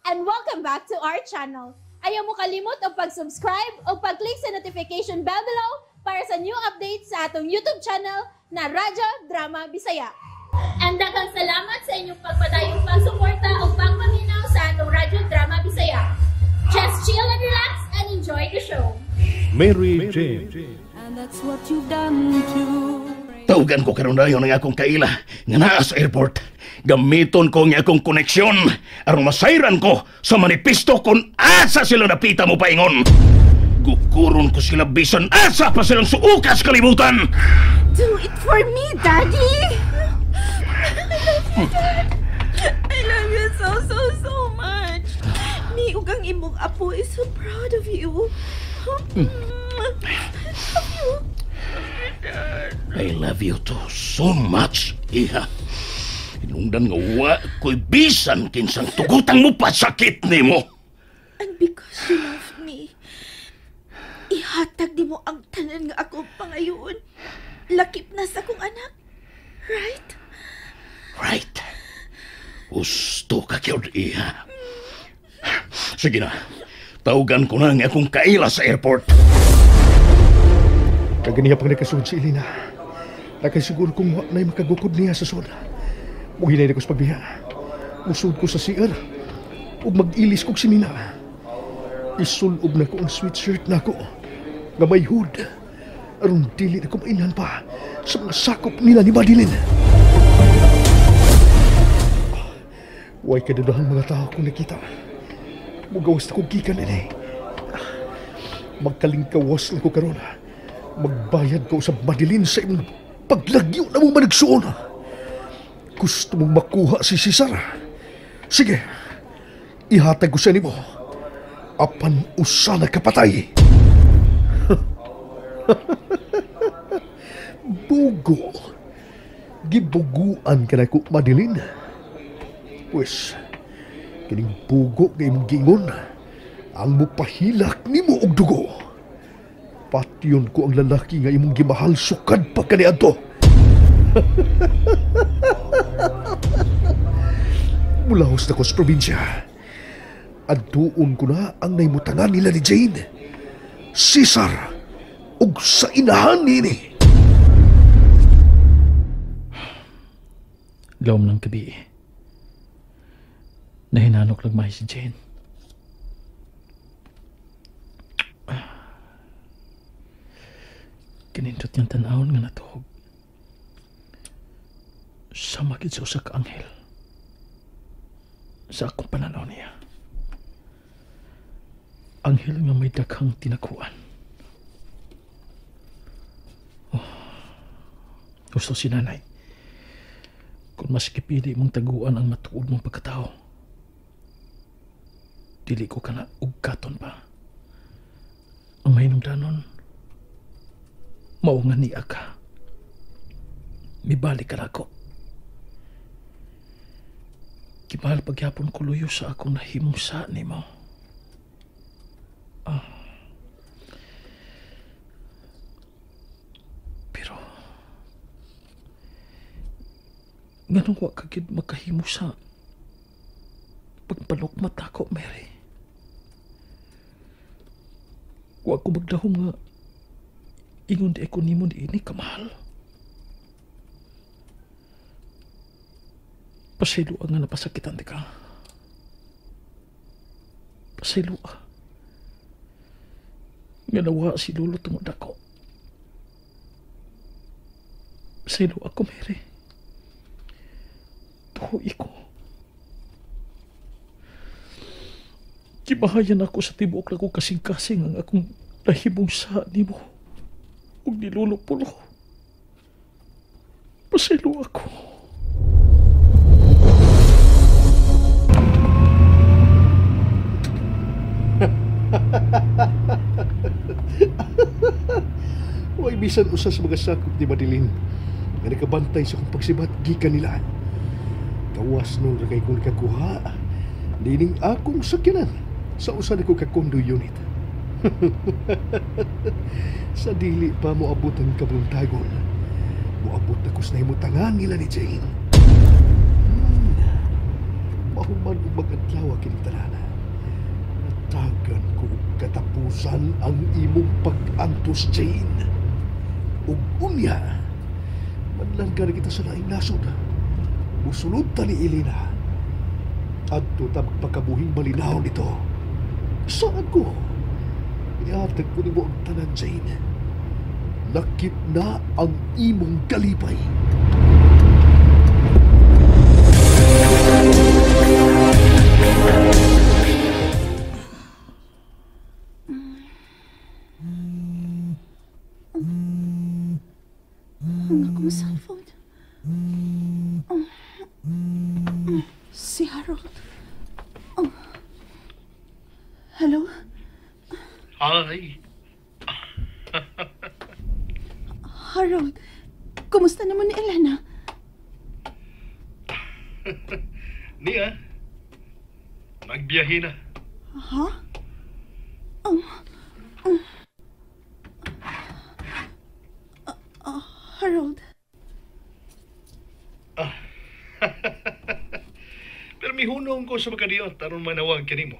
And welcome back to our channel. Ayaw mo kalimot og pag-subscribe o pag-click sa notification bell below para sa new updates sa atong YouTube channel na Radyo Drama Bisaya. And daghang salamat sa inyong pagpadayong pagsuporta o pagpaminaw sa atong Radyo Drama Bisaya. Just chill and relax and enjoy the show. Mary Jane. And that's what you've done to Tawagan ko karon dayon ang akong kaila nga naa sa airport. Gamiton ko ang akong koneksyon aron masayran ko sa manifesto kung asa sila napita mo paingon. Gukuron ko sila bisan asa pa silang suukas kalibutan. Do it for me, Daddy! I love you, Dad. I love you so, so, so much. Mi ug ang imong apo is so proud of you. I love you. I love you too so much, iha. Hinungdan nga wa ko'y bisan kinsang tugutang mo pasakit nimo. And because you love me, ihatag di mo ang tanan nga akong pangayoon. Lakip na sa akong anak. Right? Right. Gusto ka gyud, iha. Sige na. Tawagan ko na ang akong kaila sa airport. Kaganiya pang nakasud si Elena. Nakasiguro kung wa na'y makagukod niya sa sud. Muhinay na ko sa pagbiya. Musud ko sa CR. Ug mag-ilis kog sinina. Isulob na ko ang sweatshirt nako nga may hood. Aron dili na ko mainan pa sa mga sakop nila ni Madeline. Way kadudahang mga tao kong nakita. Mugawas na kong gikan ini. Magkalingkawas lang ko karon. Magbayad ko sa Madeline sa imong paglagyo na mong managsuon. Gusto mong makuha si Cesar. Sige, ihatag ko siya nimo. Apan usa na kapatay. Bugo. Gibuguan ka na ko, Madeline. Pues, kining bugo nga imong giingon, ang mupahilak nimo og dugo. Patyon ko ang lalaki nga imong gimahal sukad pa kaniadto. Mulahos na ko sa probinsya. Adtuon ko na ang naimutangan nila ni Jane, Cesar, ug sa inahan nini. Lawom ng gabi. Nahinanok lagmay si Jane. Kinindot niyang tanawon nga natuhog. Sama gid sa usa ka anghel. Sa akong pananaw niya. Anghel nga may daghang tinakuan. Oh, gusto si nanay. Kung mas gipili mong taguan ang matuod mong pagkatao, dili ko ka na ugkaton pa. Ang mahinungdanon, mao nga niya ka. Mibalik ka na ako. Gimahal pagyapon ko luyo sa akong nahimong sa nimo. Ah. Pero nganong wa ka gid makahimo sa pagpanukmat ako, Mary? Wa ko magdahom nga ingon di ako nimo niini kamahal. Pasayloa nga napasakitan di ka. Pasayloa nga nawa si Lolo tungod ako. Pasayloa ko, Mary. Tuhoy ko. Gibahayan ako sa tibuok na kong kasing-kasing ang akong nahimong sa nimo ug ni Lolo Pulo. Pasaylo ako. Way bisan usa sa mga sakop ni Madeline nga nakabantay sa akong pagsibat gikan nila. Gawas nun ra kay kong nakakuha nining akong sakyanan sa usa nako ka condo unit. Sa dili pa moabot ang kabuntagon, moabot ako sa nahimutangan nila ni Jane. Mahuman og mag-adlaw kining tanan. Natagan ko og katapusan ang imong pag-antos, Jane. Ug unya, manlangga na kita sa laing nasod. Musulod ta ni Elena. Adto ta magpakabuhing malinaw nito. Saan ko? Iatag ko nimo ang tanan, Jane. Lakip na ang imong kalipay. Ang akong cellphone. Si Harold. Oh. Hello? Hi. Harold, kumusta naman ni Elena? Niya, nagbiyahe na. Ha? Harold. Pero mihunong ko sa makadiyot aron manawag kanimo.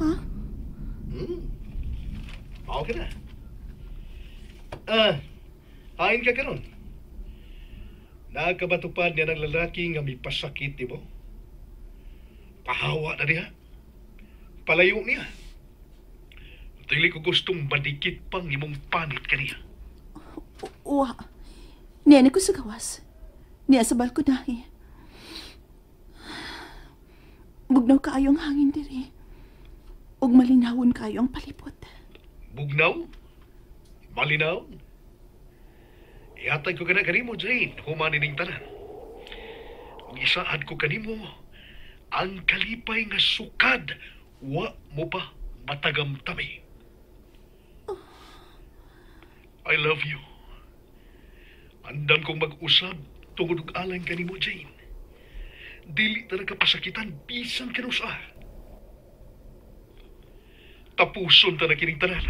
Ha? Okay na. Ain ka karon. Nakabatupad niya ng lalaki nga may pasakit nimo. Pahawa na niya. Palayo niya. Dili ko gustong madikit pang imong panit kaniya. Wa. Niya ko sa gawas. Niya sa balkonahe. Bugnaw kaayo ang hangin diri. Ug malinawon kaayo ang palibot. Bugnaw? Malinaw? Ihatag ko kana kanimo, Jane, human ining tanan. Ug isaad ko kanimo ang kalipay nga sukad wa mo pa matagamtami. I love you. Andam kong mag-usab tungod og alang kanimo, Jane. Dili ta nagkapasakitan bisan kanusa. Tapuson ta na kining tanan.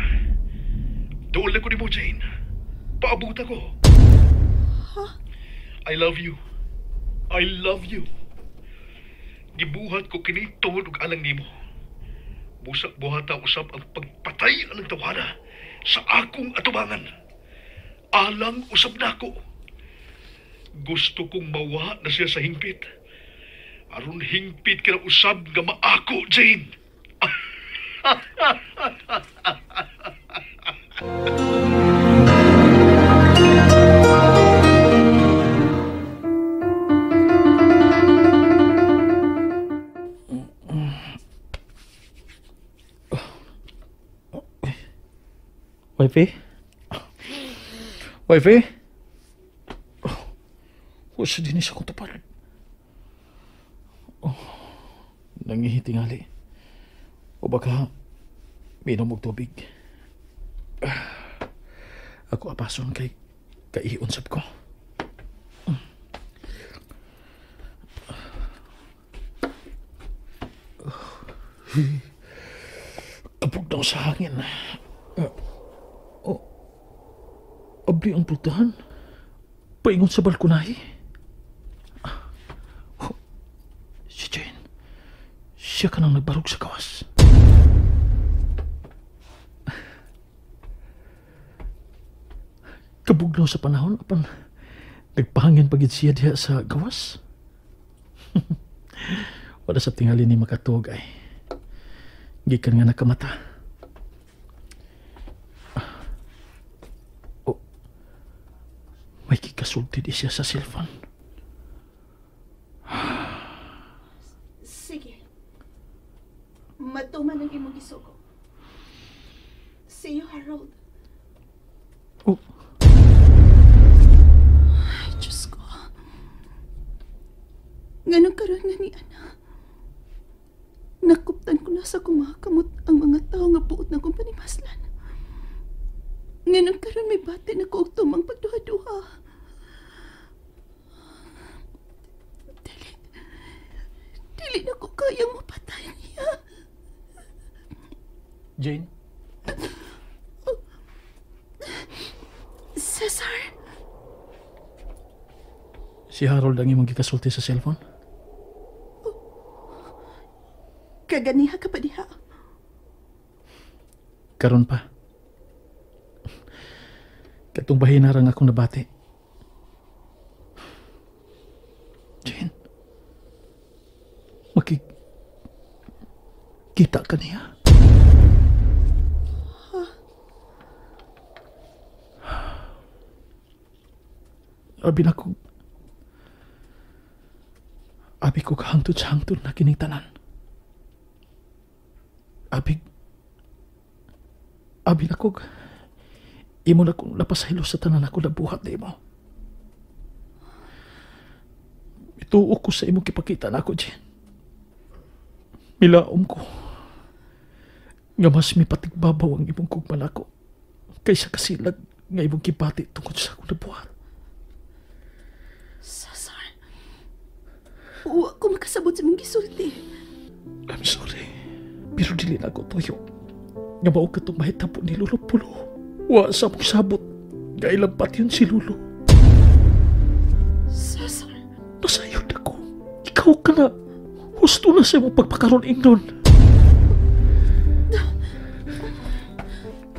Dool na ko nimo, Jane. Paabot ako. Huh? I love you. I love you. Gibuhat ko kini tungod og alang nimo. Busa buhata usab ang pagpatay anang tawana sa akong atubangan. Alang usab nako. Gusto kong mawa na siya sa hingpit. Aron hingpit ka na usab nga maako, Jane. Wifey? Wifey? Wala din siya kong tupad. Oh, nangihitingali. O baka minom og tubig. Ako apason kay kaiyon sab ko. Kapog daw sa hangin. Oh, abli ang pultahan. Paingon sa balkonahe. Oh, si Jane. Siya ka nang nagbarog sa gawas. Kabugnaw sa panahon, apan nagpahangin pagid siya diha sa gawas. Wala sa tingali ni makatuog ay. Gikan nga nakamata. Oh, may kikasulti di siya sa cellphone. Sige. Matuman ang imong gisugo. See you, Harold. Oh. Ay, Diyos ko. Nganong karon nga ni Ana? Nakuptan ko na sa kumakamot ang mga tao nga buot na kong panimaslan. Nganong karon may bati na ko og tumang pagduha-duha. Dili, dili na ko kayang mapatay niya. Jane? Cesar? Si Harold ang imong gikasulti sa cellphone? Kaganiha ka pa diha. Karon pa. Katong bahina rang akong nabati. Jane, kita ka niya. Huh? Abi na ko. Abi ko kahangtod sa hangtod na kining tanan. Abi na ko. Imo na kong napasaylo sa tanan ako nabuhat na imo. Ituo ko sa imong kipakita na ako, Jen. Milaom ko. Nga mas mipatigbabaw ang imong kugma nako kaysa kasilag nga imong kibati tungod sa akong nabuhat. Cesar, wa ko makasabot sa imong gisulti. I'm sorry. Pero dili na ako tuyo. Nga mao katong mahitabo ni Lolo Pulo. Wa sa mong sabot nga ilang patyon si Lolo. Cesar, nasayod ako. Ikaw ka na. Husto na sa imong pagpakaroon ingnon.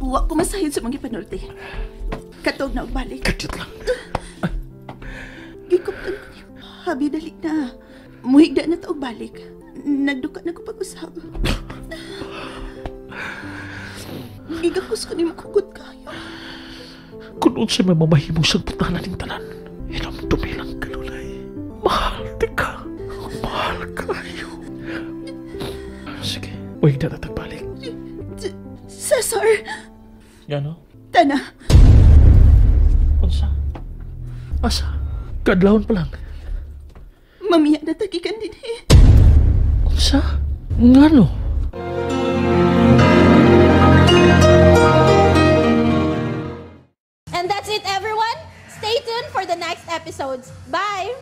Wa ko masayod sa mga panulti. Katog na og balik. Kadyot lang. Gikuptan ko niyo. Habi, dali na. Muhigda na ta og balik. Nagduka na ko pag-usab. Gigakos ko ni makugot kayo. Kung unsay may mamahimong sangputanan ning tanan, hinumdumi lang kalulay. Mahal di ka. Mahal kayo. Sige, huwag na tagbalik. Cesar! Gano? Tana. Unsa? Asa? Kadlawon pa lang. Mamiya na tagikan din eh. Unsa? Ngano? And that's it, everyone. Stay tuned for the next episodes. Bye!